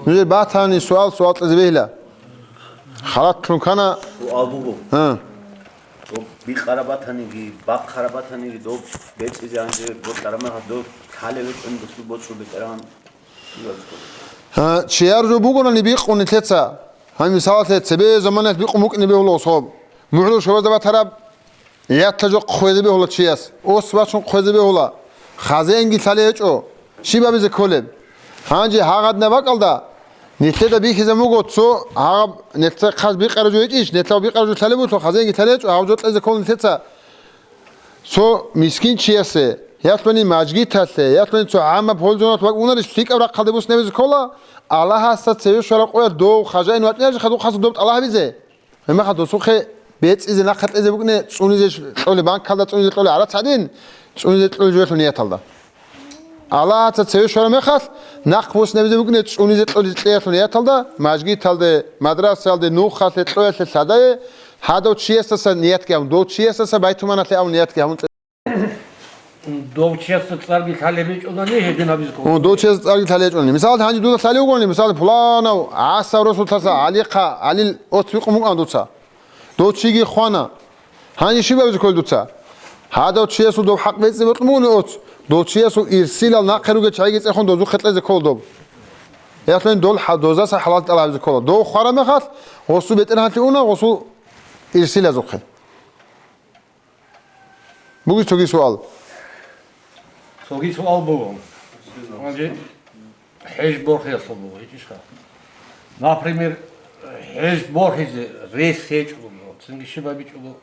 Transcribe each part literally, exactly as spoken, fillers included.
Нужер батани суал, суал кьезе бегьила. Халатлъун ккана. Суал буго. Гьа. Доб бикъараб батаниги, бахъараб батаниги, доб бецӀизе анже бокьараб мехалъ доб лъалев вечӀун досул боцӀул бетӀергьан. Гьа, чияр жо бугони бикъун нилъеца. Гьаниб мисалалъе, цебе заманаялъ бикъун букӀине бегьула особ. МухӀлу шобазда батараб ятла жо хъвезе бегьула чияс. Ос бачун хъвезе бегьула. Хазаинги лъалей гьечӀо. Щиб гьабизе кколеб? Гьанже гьагъадинаб бакӀалда нилъеда бихьизаб буго цо гьагъаб нилъеца хъаз бикъараб жо гьечӀищ, нилъеда бикъараб жо лъалеб буго, хазаинги лъалей гьечӀо, гьав жо кьезе ккола нилъеца. Цо мискин чиясе, ялъуни мажгиталъе, ялъуни цо гӀаммаб гьолзуналъ вакӀунарищ лъикӀаб рахъалде буснабизе ккола, Аллагьасда цеве щвараб къоялъ дов хажаин вачӀинарищха духъаса доб тӀалабизе? Гьебмехалъ досухъе бецӀизе нахъе кьезе букӀине цӀунизе кьолеб, банкалда цӀунизе кьолеб гӀарац гьадин, цӀунизе кьолеб жоялъул нияталда. Аллагьаца цеве щвараб мехалъ, нахъ буснабизе букӀине цӀунизе кьолеб кьеялъул нияталда, мажгиталде, мадрасаялде, нухалъе, кьоялъе лъадае, гьадав чиясдаса ниятги гьабун, дов чиясдаса байтуманалъе абун ниятги гьабун. Дов чиясда цӀарги лъалеб гьечӀолани, гьедин гьабизе ккола. О, дов чиясда цӀарги лъалеб гьечӀолани. Мисал, гьанже дуда лъалев вугони, мисал, пуланав ГӀасав Расулалъаса ГӀалихъа, ГӀалил оц бикъун букӀана дуца. Дов чиги хвана. Гьанже щиб гьабизе кколеб дуца? Гьадав чиясул дов хӀакъ бецӀи бокьун бугони оц, дов чиясул ирсилал нахъе ругел чагӀиги цӀехун дозухъе кьезе ккола доб. Яхълъун дол хӀа-, дозаса хӀалал тӀалабизе ккола. Дов хвараб мехалъ, гъосул бетӀергьанлъи уна гъосул ирсилазухъе. Бугищ цоги суал? Цоги суал буго. Гьанже хӀеж борхиялъул буго, гьечӀищха? Например, хӀеж борхизе рес гьечӀо, цинги щиб гьабичӀого,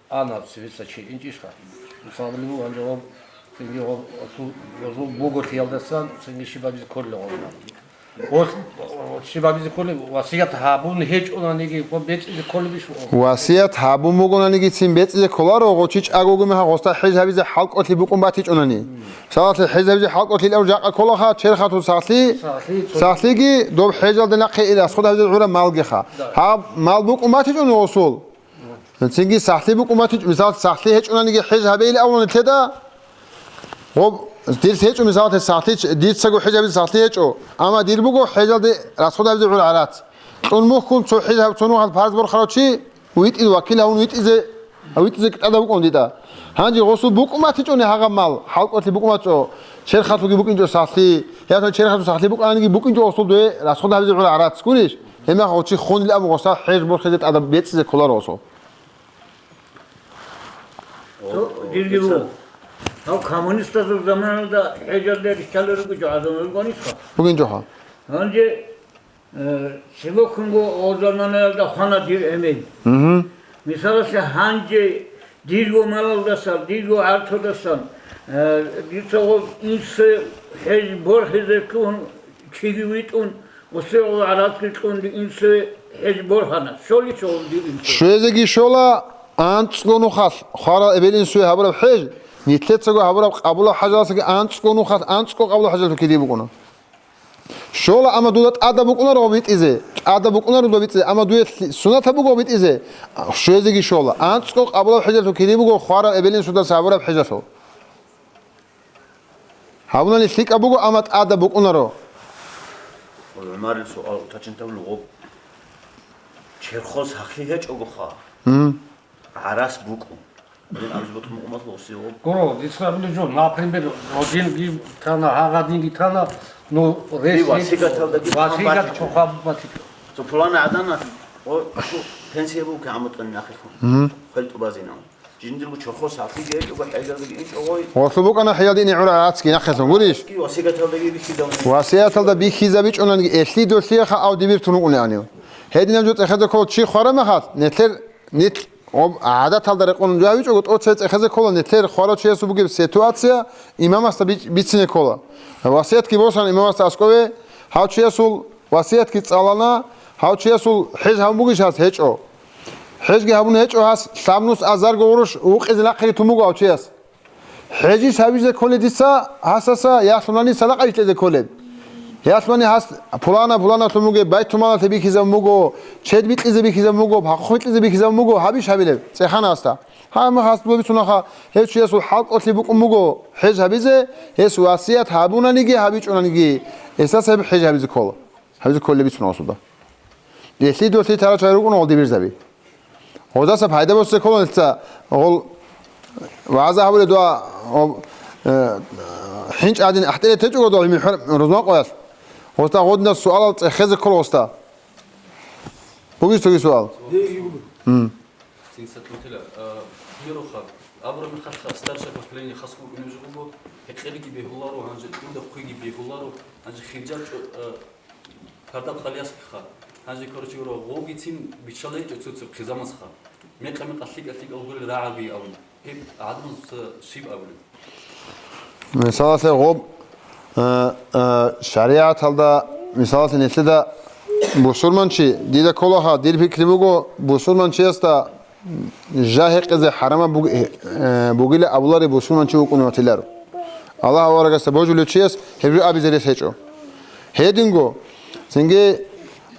ана цевеса чи инчӀищха? Мисалалъе, гьанже гъоб, цинги гъоб, гъозул буголъиялдасан цинги щиб гьабизе кколел гъоб. Гъос, щиб гьабизе кколеб, васият гьабун гьечӀонаниги, гъо бецӀизе кколебищ? Васият гьабун бугонаниги цин бецӀизе кколаро, гъо чи чӀагоги мехалъ гъосда хӀеж гьабизе хӀалкӀолъи букӀун батичӀонани. Мисалалъе, хӀеж гьабизе хӀалкӀолъи илав жакъа кколаха, черхалъул сахлъи, сахлъи, цо- сахлъиги доб хӀежалде нахъе ил расход гьабизе гӀураб малгиха. Да. Гьаб мал букӀун батичӀони гъосул. Цинги сахлъи букӀун батичӀо, мисал, сахлъи гьечӀонаниги хӀеж гьабейилан абула нилъеда. Гъоб, дир гьечӀо, мисалалъе, сахлъи ч-, дицаго хӀеж гьабизе сахлъи гьечӀо, амма дир буго хӀежалде расход гьабизе гӀур гӀарац. Кьун мухьун цо хӀеж гьаб-, цо нухалъ парз борхарав чи витӀизе, вакил гьавун витӀизе, витӀизе тӀадаб букӀун дида. Гьанже гъосул букӀун батичӀони гьагъаб мал, хӀалкӀолъи букӀун бачӀо, черхалъуги букӀинчӀо сахлъи, ясун черхалъу сахлъи букӀананиги букӀинчӀо гъосул дуе расход гьабизе гӀур гӀарац, гурищ? Гьебмехалъ гъо чи хун илан абу гъосда хӀеж борхизе тӀадаб бецӀизе кколаро гъосул. Цо дирги буго. Гьав коммунистазул заманалда хӀежалде рихьалел руго жо гӀадамал ругонисха? БугинчӀоха. Гьанже, э, цебеккунго гъо заманаялда хвана дир гӀемер. Мгм. Мисалалъе, гьанже дирго малалдасан, дирго гӀарцудасан, э, дица гъо инсе хӀеж борхизе лъугьун чиги витӀун, Гъосие гӀарацги кьун инсе хӀеж борхана, щолищ гъов дир инсе? Щвезеги щола анцӀго нухалъ, хварал эбел-инсуе гьабураб хӀеж, нилъецаго гьабураб къабулаб хӀажаласаги анцӀго нухалъ, анцӀго къабулаб хӀажалъул кири букӀуна. Щола, амма дуда тӀада букӀунаро витӀизе, тӀада букӀунаро дуда витӀизе, амма дуе лъи-, сунатаб буго витӀизе, щвезеги щола. АнцӀго къабулаб хӀежалъул кири буго хварал эбел-инсудаса гьабураб хӀежалъул. Гьабунани лъикӀаб буго, амма тӀада букӀунаро. ГӀумарил суал уточнить гьабун гъоб. Черхоз сахлъи гьечӀогоха, Мгм. гӀарац букӀун. Гьедин абизе бутӀун букӀун батла гъосие гъоб. Гуро, дица абулеб жо, например, гьадинги тана, гьагъадинги тана, ну, рес гьечӀо, васигаталдаги васигат хъван батичӀо. Цо пулана гӀадамал, о, цо пенсия буго кигӀан бутӀани нахилъун. Мгм. Хвел тӀубазинав. Жиндирго чорхол сахлъиги гьечӀого, хӀежалдеги инчӀого. Гъолъу букӀана хӀежалде ине гӀура гӀацги нахъелъун, гурищ? Васигаталдаги бихьизабун. Васияталда бихьизабичӀунанги, элъи долъиеха ав дибиртун вукӀунеанив. Гьединаб жо цӀехезе ккола чи хвараб мехалъ, нилъер, нилъ, гъоб, гӀадаталда рекъон жавичӀого, тӀоцебе цӀехезе ккола, нилъер хварав чиясул бугеб ситуация имамасда бич-, бицине ккола. Васиятги босана имамасда аскӀове, гьав чиясул васиятги цӀалана, гьав чиясул хӀеж гьабун бугищ гьас? ГьечӀо. ХӀежги гьабун гьечӀо гьас, лъабнус азарго гъурущ вукъизе нахъеги тун буго гьав чияс. ХӀежи сабизе кколеб дица гьасаса ялъунани садакъа бикьизе кколеб. Ялъунани гьас пулана-пуланалъун бугеб, байтумалалъе бихьизабун буго, чед бикьизе бихьизабун буго, пахъу бикьизе бихьизабун буго, гьабищ гьабилеб, цӀехана гьасда. Гьаниб гьас дубе бицунаха, гьев чиясул хӀалкӀолъи букӀун буго хӀеж гьабизе, гьес васият гьабунаниги гьабичӀунаниги, гьесдаса гьеб хӀеж гьабизе ккола. Гьабизе кколеб бицун гъосуда. Гьелъие долъи тарачай рукӀун гъол дибирзаби. Гъозаса пайда босизе кколаница гъол вагӀза гьабулеб дуа, гъо-, э, хӀинчӀ гӀадин ахӀдере течӀого дуа михӀар рузман къоялъ. Гъоста гъодинаб суалал цӀехезе ккол гъоста. Бугищ цоги суал? М. Цин сатлутила, а, хумеруха, абура мехалъ старшее поколение хас букӀунеб жо буго, гьекъелги бегьуларо, гьанже тӀурда хъуйги бегьуларо, гьанже хиржал чӀо-, а, кардаб къалиясгиха. Гьанже, короче говоря, гъовгицин биччалайчӀо цо-цо хъизамасха. Мекъа-мекъа лъикӀа-лъикӀал гурел рагӀаби абун. Гьеб гӀадамазда щиб абулеб? Мисалалъе, гъоб, э, э, шаригӀаталда, мисалалъе, нилъеда бусурманчи, дида кколаха, дир пикри буго, бусурманчиясда жа гьекъезе хӀарамаб буг-, э, бугила абулареб бусурманчи вукӀунев ватиларо. Аллагь аварагасда божулев чияс гьеб жо абизе рес гьечӀо. Гьединго, цинги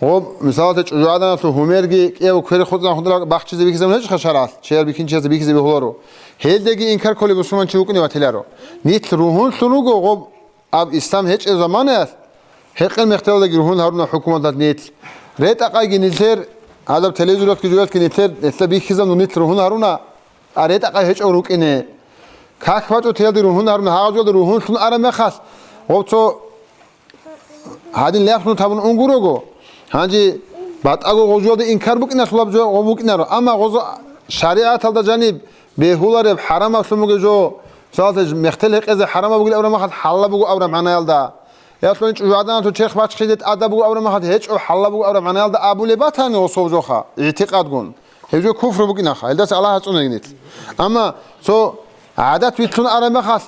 гъоб, мисалалъе, чӀужугӀаданалъул гьумерги кӀиябго квер-хутӀзан хутӀарал бахчизе бихьизабун гьечӀоха шаргӀалъ, чияр бихьинчиясда бихьизе бегьуларо. Гьелдаги инкар кколеб бусурманчи вукӀине ватиларо. Нилъ ругьунлъун руго гъоб аб ислам гьечӀеб заманаялъ, гьекъел мехтеладаги ругьун гьаруна хӀукуматалъ нилъ. РетӀа-къайги нилъер, гьадаб телевизоралъги жуялъги нилъер, нилъа бихьизабун нилъ ругьун гьаруна, а ретӀа-къай гьечӀого рукӀине. Как бачӀо тиялде ругьун гьаруна, гьагъажуялда ругьунлъун араб мехалъ, гъоб цо Гьадин лъабхӀун табун унгурого, гьанже батӀаго гъожуялда инкар букӀиналъулаб жо гъо букӀинаро, амма гъозо шаригӀаталда жаниб бегьулареб хӀарамаблъун бугеб жо, мисалалъе, мехтел гьекъезе хӀарамаб бугил абураб махалъ хӀалалаб буго абураб магӀнаялда, ясулъ чӀужугӀаданалъул черх бачхъизе тӀадаб буго абураб махалъ гьечӀо хӀалалаб буго абураб магӀнаялда абулеб батани гъосул жоха, игӀтикъадгун, гьеб жо куфру букӀинаха, гьелдаса Аллагь гьацӀунагинилъ. Амма цо гӀадат вилълъун араб махалъ,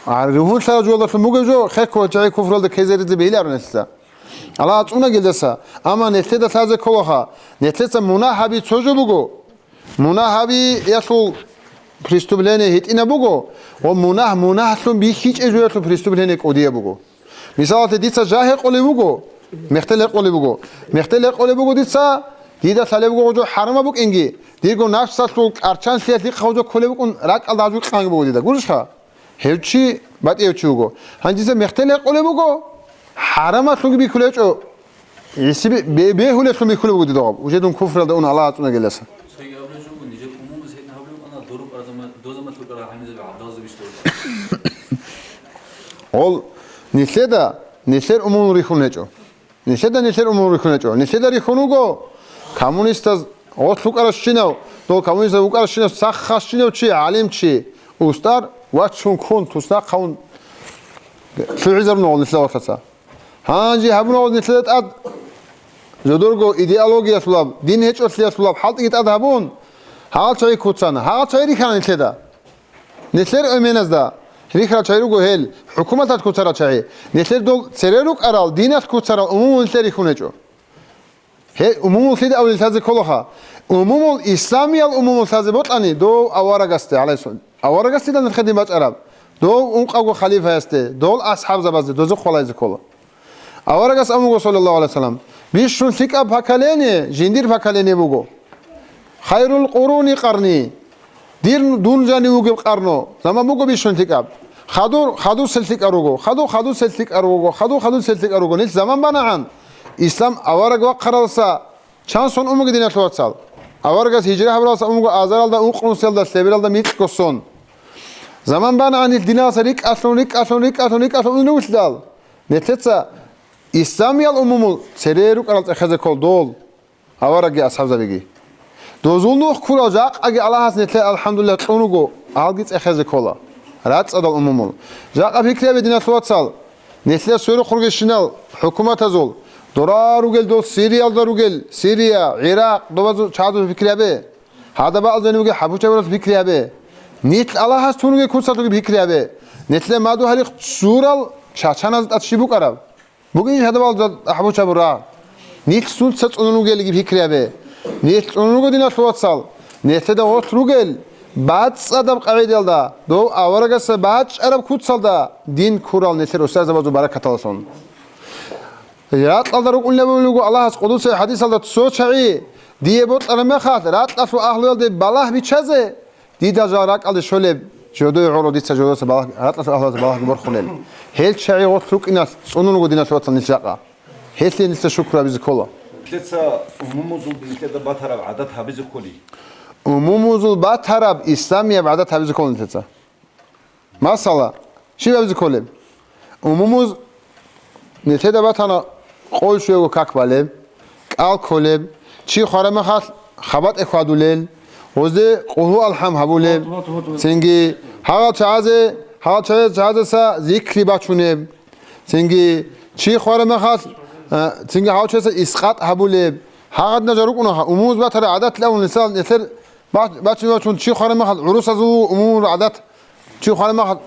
А, ругьунлъараб жолдалъун бугеб жо, хехго чагӀи куфралда ккезаризе бегьиларо нилъеца. Аллагь цӀунагилдаса, амма нилъеда лъазе кколаха, нилъеца мунагь гьаби цо жо буго. Мунагь гьабиялъул преступление гьитӀинаб буго, ва мунагь мунагьлъун бихьичӀеб жоялъул преступление кӀудияб буго. Мисалалъе, дица жа гьекъолеб буго, мехтел гьекъолеб буго. Мехтел гьекъолеб буго дица, дида лъалеб буго гъожо хӀарамаб букӀинги, дирго напсалъул кӀарчанлъиялъ дихъа гъожо кколеб букӀун ракӀалда гьажу кьанги буго дида. Гурищха? Гьев чи батӀияв чи вуго. Гьанже дица мехтел гьекъолеб буго, хӀарамалъунги бихьулечӀо, гӀиси бе-, бе-, бегьулелъун бихьулеб буго дида гъаб. Уже дун куфралда уна Аллагь цӀунагиласа. Цоги абулеб жо буго, нижер умумуз гьедин гьабулеб букӀана, дуру къарзаман-, дозамалъул кӀара гьанизаби гӀадалзаби щтолда. Гъол нилъеда, нилъер умумул рихьун гьечӀо. Нилъеда нилъер умумул рихьун гьечӀо. Нилъеда рихьун вуго, коммунистаз гъолъ вукӀаращинав, дол коммунистаз вукӀаращинав, саххащинав чи, гӀалимчи, устар вачун ккун, туснахъ гьавун лъугӀизарун гъол нилъер ватаца. Гьанже гьабуна гъоз нилъеда тӀад, жодорго идеологиялъулаб, дин гьечӀолъиялъулаб хӀалтӀиги тӀад гьабун, гьагъал чагӀи куцана, гьагъал чагӀи рихьана нилъеда. Нилъер эменазда рихьарал чагӀи руго гьел, хӀукуматалъ куцарал чагӀи. Нилъер дол цере рукӀарал, диналъ куцарал умумул нилъер рихьун гьечӀо. Гьел умумуллъида авлилъазе кколаха. Умумул, исламиял умумуллъазе бокьани, дов аварагасде, гӀалайгьиссалам. Аварагасде нилъеда бачӀараб. Дов ункъавго халифаясде, дол асхӀабзабазде, дозухъ валайзе ккола. Аварагас абун буго, саллаллагьу гӀалайгьи вассалам, бищун лъикӀаб поколение жиндир поколение буго. Хайрул къуруни къарни, дир, дун жанив вугеб къарну, заман буго бищун лъикӀаб. Хадур, хадусел лъикӀал руго, хаду, хадусел лъикӀал руго, хаду, хадусел лъикӀал руго. Нилъ заман банагӀан, ислам авараг вахъаралса, чан сон умуги диналъул вацал? Аварагас гьижра гьабуралса умуго азаралда, ункънусиялда, лъебералда микьго сон. Заман банагӀан нилъ диналса рикӀкӀалъун, рикӀкӀалъун, рикӀкӀалъун, рикӀкӀалъун унев вилълъал. Нилъеца исламиял умумул цере рукӀарал цӀехезе ккол дол, аварагги асхӀабзабиги. Дозул нух ккурал жакъаги Аллагьас нилъе, алхӀамдулиллагь, кьун руго, гьалги цӀехезе ккола. РацӀцӀадал умумул. Жакъа пикри гьабе, диналъул вацал, нилъер сверухъ ругелщинал хӀукуматазул, дора ругел дол Сириялда ругел, Сирия, ГӀиракъ, добазул чагӀазул пикри гьабе. Гьадаб бакӀалда жаниб бугеб хӀабучабуралъ пикри гьабе. Нилъ Аллагьас тунги куцалъуги пикри гьабе. Нилъер мадугьалихъ цурал чачаназда тӀад щиб букӀараб? Бугин гьадаб бакӀалда хӀабучабура. Нилъ сунца цӀунун ругелги пикри гьабе. Нилъ цӀунун руго, диналъул вацал. Нилъеда гъорлъ ругел бацӀцӀадаб къагӀидаялда, дов аварагасда бачӀараб куцалда дин ккурал нилъер устарзабазул баракаталдалъун. Ракьалда рукӀунилан абулеб буго Аллагьас къудусиял хӀадисалда: цо чагӀи дие бокьараб мехалъ, ракьалъул агьлуялде балагь биччазе, дида жал ракӀалде щолеб Жодое гӀоло дица жодоса балагь-, гьаракьалъул агьлуялда балагьги борхунел. Гьел чагӀи гъорлъ рукӀиналъ цӀунун руго диналъул вацал нилъ жакъа. Гьелъие нилъа шукру гьабизе ккола. Нилъеца умумузул нилъеда батараб гӀадат гьабизе кколи. Умумузул батараб исламияб гӀадат гьабизе ккола нилъеца. Масала, щиб гьабизе кколеб? Умумуз нилъеда батана къол щвего как балеб, кӀал кколеб, чи хвараб мехалъ хабатӀе хьвадулел, гъозде къулгьу алхӀам гьабулеб, цинги гьагъал чагӀазе, гьагъал чагӀазе-, чагӀазеса зикри бачунеб, цинги чи хвараб мехалъ, а, цинги гьав чияса искъат гьабулеб, гьагъадна жа рукӀунаха, умумуз батара гӀадат лъавун нилъал нилъер бач-, бачун-бачун чи хвараб мехалъ гӀурусазул умумул гӀадат, чи хвараб мехалъ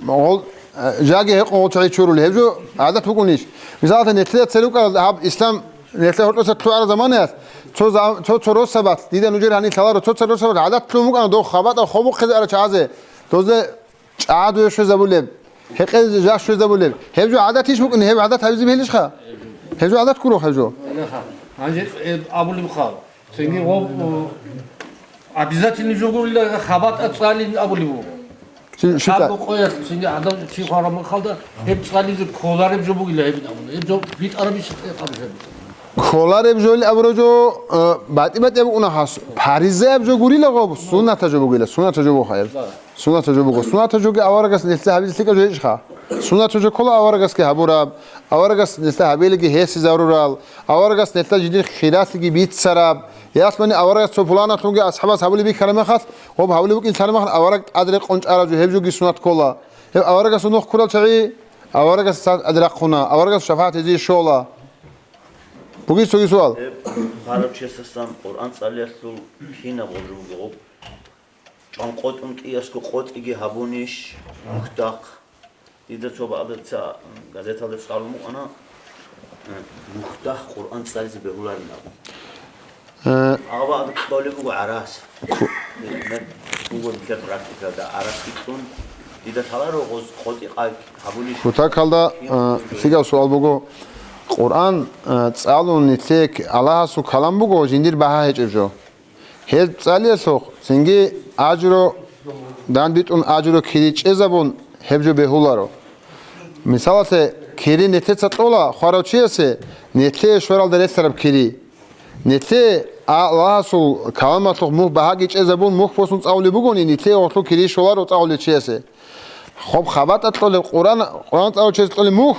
гъол, а, жаги гьекъон гъол чагӀи чурули, гьеб жо гӀадат букӀунищ? Мисалалъе, нилъеда церукъарал гьаб ислам, нилъер гьоркьоса лъугӀараб заманаялъ, цо за-, цо-цо росабалъ, дида нужер гьанир лъаларо, цо-цо росабалъ гӀадат лъун букӀана дов хабатӀа хобухъизе арал чагӀазе, дозде чӀагӀадуе щвезабулеб, гьекъезе жа щвезабулеб. Гьеб жо гӀадатищ букӀин, гьеб гӀадат гьабизе бегьилищха? Гьеб жо гӀадат гуро гьеб жо. Гьанже, э, абулеб хъал. Цинги гъоб, о, обязательный жо гурила, хабатӀа цӀалин абулеб буго. Чи, чи цӀа- Абу къоялъ цинги гӀадав чи хвараб мехалда гьеб цӀализе кколареб жо бугила гьебин абуна. Гьеб жо битӀарабищ, э, абулеб? Кколареб жо абураб жо, э, батӀи-батӀияб букӀуна хас. Паризаяб жо гурила гъоб, сунната жо бугила, сунната жо буха гьеб. Сунатаб жо буго. Сунатаб жоги аварагас нилъеца гьабизе лъикӀаб жо гьечӀха. Сунатаб жо ккола аварагасги гьабураб, аварагас нилъеда гьабилеги гьесие зарурал, аварагас нилъеда жиндир хиралъиги бицараб. Ясмани аварагас цо пуланалъунги асхӀабас гьабулеб бихьараб мехалъ, гъоб гьабулеб букӀин лъараб мехалъ, авараг тӀад рекъон чӀараб жо гьеб жоги сунат ккола. Гьеб аварагасул нух ккурал чагӀи аварагас цад тӀад рахъуна, аварагас шафагӀат гьезие щола. Бугищ цоги суал? Гьеб гьарав чиясасан Къуръан цӀалиялъул кинаб гъоб жо буго гъоб? ЧӀван къотӀун кӀиясго къотӀиги гьабунищ, мухьдахъ? Дида цо бакӀалда ца газеталда цӀалун букӀана, э, мухьдахъ Къуръан цӀализе бегьуларин абун. Э, Абакьда кьолеб буго гӀарац. Ку- Мед буго нилъер практикада гӀарац кьун. Дида лъаларо гъоз къотӀи къай гьабунищ? Кутакалда, э, лъикӀаб суал буго. Къуръан, э, цӀалун нилъее Аллагьасул калам буго, жиндир багьа гьечӀеб жо. Гьеб цӀалиялъухъ цинги ажру данбитӀун, ажру кири чӀезабун гьеб жо бегьуларо. Мисалалъе, кири нилъеца кьола хварав чиясе, нилъее щваралда релълъараб кири. Нилъее Аллагьасул каламалъухъ мухь багьаги чӀезабун, мухь босун цӀалулеб бугони, нилъее гъорлъ кири щоларо цӀалулев чиясе. Хоб хабатӀа кьолеб Къуръан, Къуръан цӀалулев чиясе кьолеб мухь,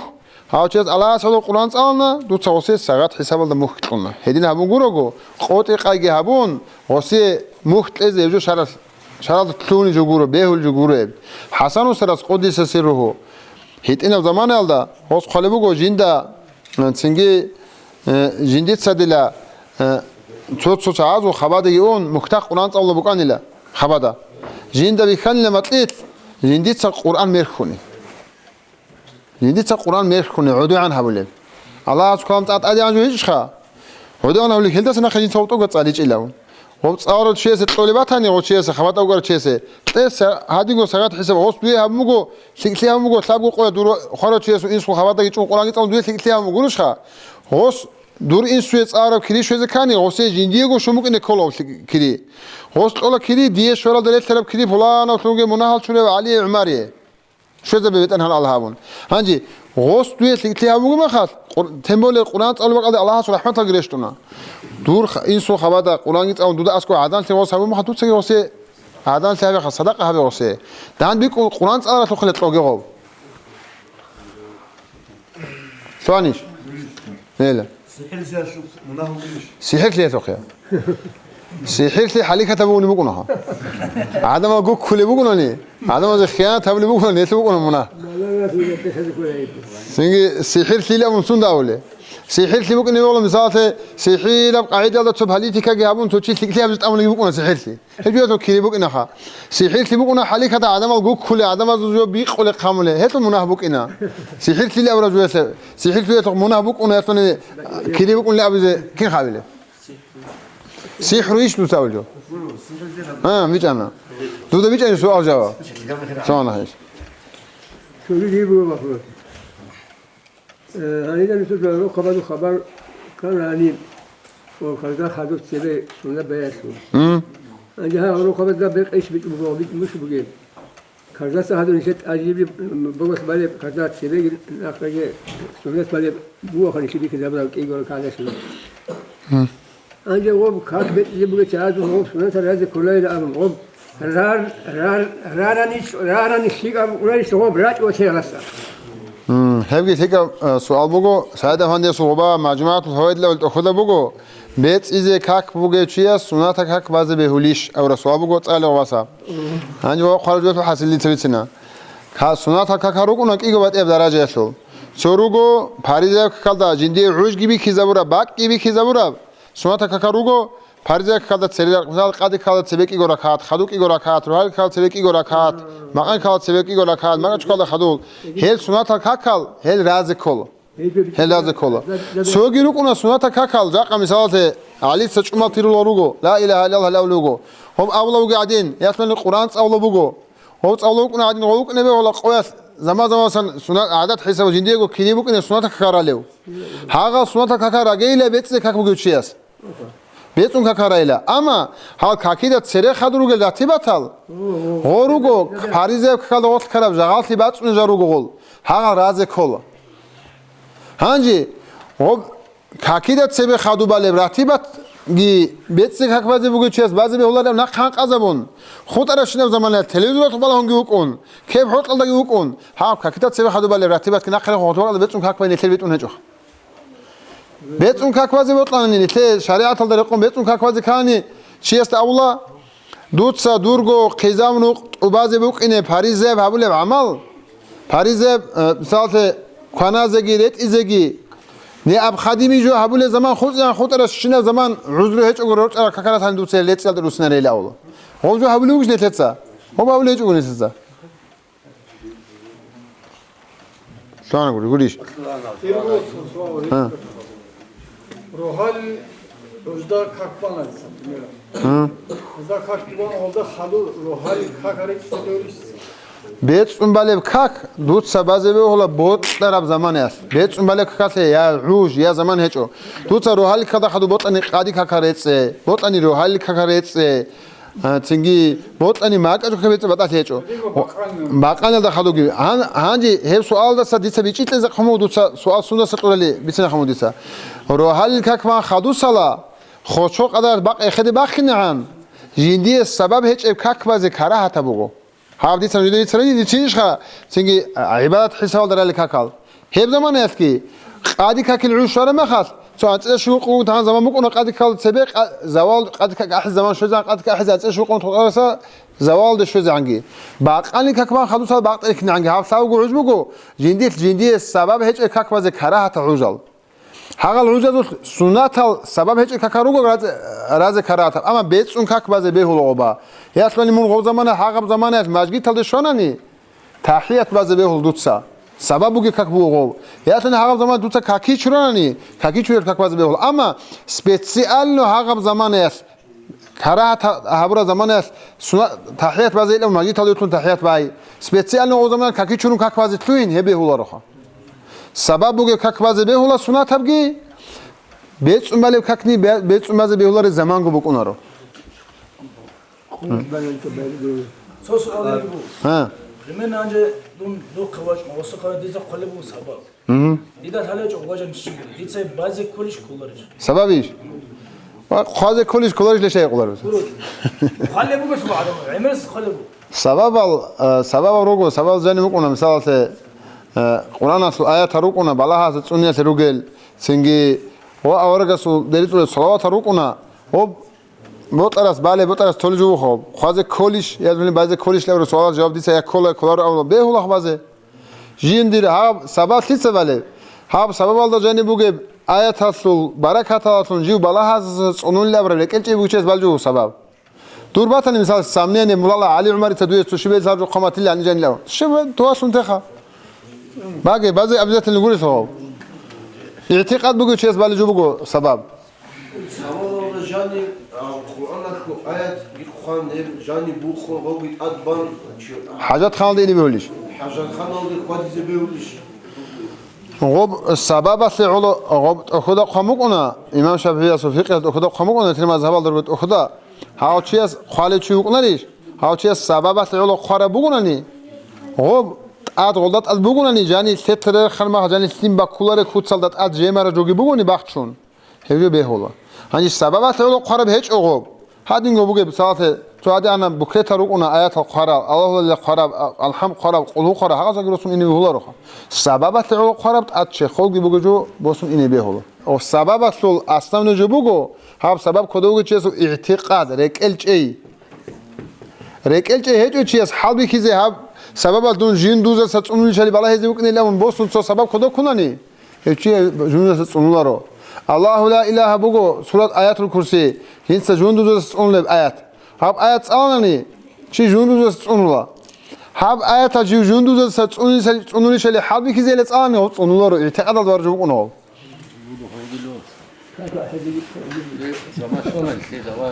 гьав чияс Аллагьас гӀоло Къуръан цӀалана, дуца гъосие сагъат хӀисабалда мухь кьуна. Гьедин гьабун гурого, къотӀи къайги гьабун, гъосие мухь кьезе гьеб жо шаралъ-, шаралда лъугьунеб жо гуро, бегьулеб жо гуро гьеб. ХӀасан устарас къуддиса сирругьу гьитӀинаб заманаялда гъос хъвалеб буго жинда, э, цинги, э, жиндица дила, э, цо-цо чагӀазул хабадаги ун, мухьдахъ Къуръан цӀалула букӀанила хабада. Жинда бихьанила макьилъ, жиндица Къуръан мерхьуни. Жиндица Къуръан мерхьуни гӀодугӀан гьабулеб. Аллагьас калам цӀа-, тӀадегӀан жо гьечӀищха? ГӀодугӀан гьабулеб, гьелдаса нахъе жинца гъоб тӀокӀаб цӀаличӀила. Гъоб цӀаларав чиясе кьолеб батани, гъов чиясе хабатӀа вукӀарав чиясе, кьес гьадинго сагъат хӀисаб, гъос дуе гьабун буго, лъикӀлъи гьабун буго, лъабго къоя дур хварав чиясул инсул хабатӀаги чӀун Къуръанги цӀалун дуе лъикӀлъи гьабун бугурищха? Гъос дур инсуе цӀалараб кири щвезе ккани, гъосие жиндиего щун букӀине ккола гьеб лъи-, кири. Гъос кьола кири, дие щваралда релълъараб кири пуланавлъунги мунагьал чурав ГӀали ГӀумарие. Щвезабе БетӀергьан Аллагь абун. Гьанже гъос дуе лъикӀлъи гьабуги махалъ, Къур-, тем более Къуръан цӀалул бакӀалде Аллагьасул рахӀматалги рещтӀуна. Дур ха-, инсул хабада Къуръанги цӀалун дуда аскӀов гӀаданлъи гъос гьабун махалъ, дуцаги гъосе гӀаданлъи гьабеха, садакъа гьабе гъосе. ДандбикӀун Къуръан цӀаларалъухъе кьоге гъов. Лъугьанищ? Гьела. СихӀирлъиялъухъ мунагь гьабулищ? СихӀирлъиялъухъе. СихӀирлъи хӀалихьатаб бугунеб букӀунаха. ГӀадамал гуккулеб бугунани, гӀадамазе хиянат гьабулеб бугунани, гьелъул букӀуна мунагь. Цинги сихӀирлъи абун сунда абулеб? СихӀирлъи букӀине бегьула, мисалалъе, сихӀираб къагӀидаялда цо политикаги гьабун, цо чи лъикӀлъи гьабизе тӀамулеб букӀуна сихӀирлъи. Гьеб жоялъул кири букӀинаха. СихӀирлъи букӀуна хӀалихьада гӀадамал гуккуле, гӀадамазул жо бикъуле хъамуле. Гьелъул мунагь букӀина. СихӀирлъи абураб жоялъе, сихӀирлъиялъухъ мунагь букӀуна, гьелъуни кири букӀунилан абизе кин хъабилеб? СихӀру иш дуца абулев? А, бичӀана. Дуда бичӀани суал жаваб. Суал гьанже. Цоги дир буго вопрос. Э, гьаниб нусуда рохъабазул хабар ккани, о, хадур цебе сунда баялъул. М? Гьанже гьа рохъабазда бекъ иш битӀ буго, битӀ муш бугеб? Кардаса гьадин нилъер тӀажиби богос балеб, карда цебеги нахъеги суннат балеб бугоха нилъер бихьизабураб кӀиго ракагӀат. Гьанже гъоб как бецӀизе бугеца гьадин гъоб суннатал разе кколайила абун гъоб рар, рар, рарани, рарани лъикӀаб унарищ гъоб рачӀ ва сералъа. Гьебги лъикӀаб, э, суал буго, СагӀид-афандиясул гъоба МажмугӀатул Фаваидалъул тӀохьуда буго, бецӀизе как бугев чияс суннатал как базе бегьулищ абураб суал буго цӀалев васа. Гьанже ва хъвараб жоялъул хӀасиллъи цевицина. Ка-, суннатал какал рукӀуна кӀиго батӀияб даражаялъул. Цо руго, паризаяб какалда жиндие гӀужги бихьизабураб, бакӀги бихьизабураб, суннатал какал руго, паризаяб какалда цере ракъ, мисал, къади какалда цебе кӀиго ракагӀат, хадуб кӀиго ракагӀат, рогьалил какалда цебе кӀиго ракагӀат, макъан какалда цебе кӀиго ракагӀат, макъачӀукалда хадуб. Гьел суннатал какал, гьел разе ккола. Гьел разе ккола. Цоги рукӀуна суннатал какал, жакъа мисалалъе, ГӀалица чӀумал тирулал руго, ла илагьа иллаллагь гьалав руго. Гьоб авла вуги гӀадин, ясмани Къуръан цӀавла буго. Гьоб цӀавла вукӀуна гӀадин, гъов вукӀине бегьула къоялъ заман-заманасан сунат, гӀадат хӀисаб жиндиего кине букӀине суннатал какал ралев. Гьагъал суннатал какал рагейила бецӀизе как бугев чияс. БецӀун какарайила. Амма гьал какида цере хадур ругел ратибатал, гъо руго, паризаяб какалда гъорлъ ккараб жагъаллъи бацӀцӀуне жал руго гъол, гьагъал разе ккола. Гьанже гъоб какида цебе хадубалеб ратибатги бецӀи как базе бугев чияс базе бегьулареб нахъ гьанкъазабун, хутӀарабщинаб заманаялъ телевизоралъухъ балагьунги вукӀун, кеб хӀоркьалдаги вукӀун, гьаб какида цебе хадубалеб ратибатги нахъе рехун хутӀарабщинаб заманаялъ бецӀун как базе нилъер битӀун гьечӀо. БецӀун как базе бокьани, нилъе шаригӀаталда рекъон бецӀун как базе ккани, чиясда абула, дуца дурго хъизан-нукъ тӀубазе букӀине паризаяб гьабулеб гӀамал, паризаяб, э, мисаллъе, кваназеги, ретӀизеги, необходимый жо гьабулеб заман хутӀарабщинаб заман гӀузру гьечӀого рорчӀарал какал ратани дуца гьел рецӀиялда руссинарейилан абула. Гъоб жо гьабулев вугищ нилъеца? Гъоб гьабулев гьечӀого нилъеца. Лъугьана гури, гурищ? Гьа. Рогьалил гӀужда как бана, например. Гьа. ГӀужда как бана, гьалда хадур рогьалил как гьаричӀ цӀалулищ? БецӀун балеб как дуца базе бегьула бокьараб заманаялъ. БецӀун балеб какалъе я гӀуж, я заман гьечӀо. Дуца рогьалил какда хадур бокьани къади кака рецӀе, бокьани рогьалил кака рецӀе. А, цинги бокьани макьачӀухъе бецӀи батӀалъи гьечӀо. Бакъаналда хадуги. Гьан-, гьанже гьеб суалдаса дица бичӀчӀи кьезе хъуму дуца, суал сундаса кьурали бицина хъуму дица. Рогьалил как бан хадусала, хочо къадар бакъ эхеде бахинегӀан, жиндие сабаб гьечӀеб как базе карагьатаб буго. Гьаб дица нужеда бицарани дицинищха, цинги, а, гӀибадат хӀисабалда рали какал. Гьеб заманаялъги къади какил гӀуж щвараб мехалъ, цо анцӀила щугу къугун тагьан заман букӀуна къади какал цебе, къа-, завал къади как ахӀизе заман щвезегӀан, къади как ахӀизе анцӀила щугу къугун тохараса завалде щвезегӀанги. Бакъани как бан хадусал бакъ тӀерхьинегӀанги, гьаб лъабго гӀуж буго, жиндилъ жиндие сабаб гьечӀеб как базе карагьатал гӀужал. Гьагъал гӀужазулъ суннатал сабаб гьечӀеб какал руго разе, разе карагьатаб, амма бецӀун как базе бегьула гъоба. Ясалъани мун гъов замана, гьагъаб заманаялъ мажгиталде щванани, тахӀият базе бегьул дуца. Сабаб бугеб как буго гъов. Ясалъани гьагъаб замана дуца какичуранани, какичурел как базе бегьул. Амма специально гьагъаб заманаялъ, карагьат гьабураб заманаялъ суна-, тахӀият базе илав мажгиталде вутлун тахӀият бай. Специально гъов заманаялъ какичурун как базе лъугьин, гьеб бегьулароха. Сабаб бугеб как базе бегьула суннатабги, бецӀун балеб какни бе-, бецӀун базе бегьулареб заманго букӀунаро. Цо суал гьаб буго. Гьа. Примерно гьанже дун духъе вачӀун, осухъе дица хъвалеб буго сабаб. Мгм. Дида лъалев чӀо гъважан щиб, дица базе кколищ кколарищ? Сабабищ? Ва хъвазе кколищ кколарищ лъе шай кколарищ? Гуро. Хъвалеб буго шуба гӀадамал, гӀемерас хъвалеб буго. Сабабал, э, сабабал руго, сабабал жани букӀуна, мисалалъе, э, Къуръаналъул аятал рукӀуна, балагьасе цӀуниялъе ругел, цинги ва аварагасул дерицӀулел салаватал рукӀуна, ва БутӀарас бале, бутӀарас толеб жо буго. Хъвазе кколищ, я базе кколищ абураб суалалъе жаваб дица я ккола, я кколаро абула, бегьулахъ базе. Жиндир гьаб сабаблъица балеб? Гьаб сабабалда жаниб бугеб аяталъул баракаталалъун жив балагьаздаса цӀунулел абураб рекӀелчӀеб бугев чияс балев жо буго сабаб. Дур батани, мисал, сомнение, мулала ГӀали ГӀумарица дуе цо щиб гьезал жо хъаматилла гьанижанилав. Щиб туалъун теха? Баге, базе обязательно гурелъул гьав. ИгӀтикъад бугев чияс балев жо буго сабаб. Сабабалда жаниб, а, Къуръаналъул аят бихъан, гьеб жаниб бухъун, гъоги тӀад бан, чи-, ХӀажатханалда ине бегьулищ? ХӀажатханалде хьвадизе бегьулищ? Гъоб сабабалъе гӀоло, гъоб тӀохьуда хъван букӀуна, имам ШафигӀиясул фикъгьалда тӀохьуда хъван букӀуна, нилъер мазгьабалда руго тӀохьуда. Гьав чияс хъвалев чи вукӀунарищ? Гьав чияс сабабалъе гӀоло хъвараб бугунани, Гъоб тӀад гъолда тӀад бугунани, жани лъетарархъан мах, жани лъим баккулареб куцалда тӀад жемара жоги бугони бахчун, гьеб жо бегьула. Гьанже сабабалъе гӀоло хъвараб гьечӀо гъоб. Гьадинго бугеб, мисалалъе, цо гьадигӀанаб буклетал рукӀуна аятал хъварал, Аллагьулалила хъвараб, а-, алхӀам хъвараб, къулгьу хъвараб, гьагъазаги росун ине бегьуларо. Сабабалъе гӀоло хъвараб тӀад чехолги бугеб жо босун ине бегьула. О, сабабалъул основной жо буго, гьаб сабаб кодовги чиясул игӀтикъад, рекӀел чӀей. РекӀел чӀей гьечӀо чияс хӀалбихьизе гьаб сабабалъ дун жундузаса цӀунулищали балагьизе вукӀинилан босун цо сабаб кодоккунани, гьев чи жундузаса цӀунуларо. Аллагьу ла илагьа буго, сурат Аятул Курси, гьинца жундузаса цӀунулеб аят. Гьаб аят цӀаланани, чи жундузаса цӀунула. Гьаб аятал жив жундузаса цӀунулиса-, цӀунулищали хӀалбихьизейила цӀалани, гьав цӀунуларо, игӀтикъадалда варжу вукӀуна гьав.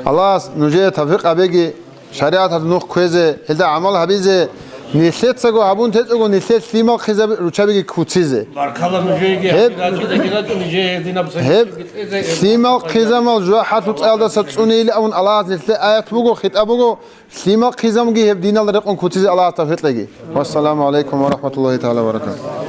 Аллагьас нужее тавфикъ гьабеги, шаригӀаталда нух кквезе, гьелда гӀамал гьабизе, нилъецаго гьабун течӀого нилъер лъимал хъизаб руччабиги куцизе. Баркала нужееги, гьеб, гьаб рачидаги рачӀо нижее гьединаб гьеб сахиб лъимал хъизамал жужахӀалъул цӀаялдаса цӀунейилан абун Аллагьас нилъее аят буго, хитӀаб буго, лъимал хъизамги гьеб диналда рекъон куцизе Аллагьас тавфикъ кьеги. Вассаламу гӀалайкум ва рахӀматуллагьи тагӀала ва баракатугь.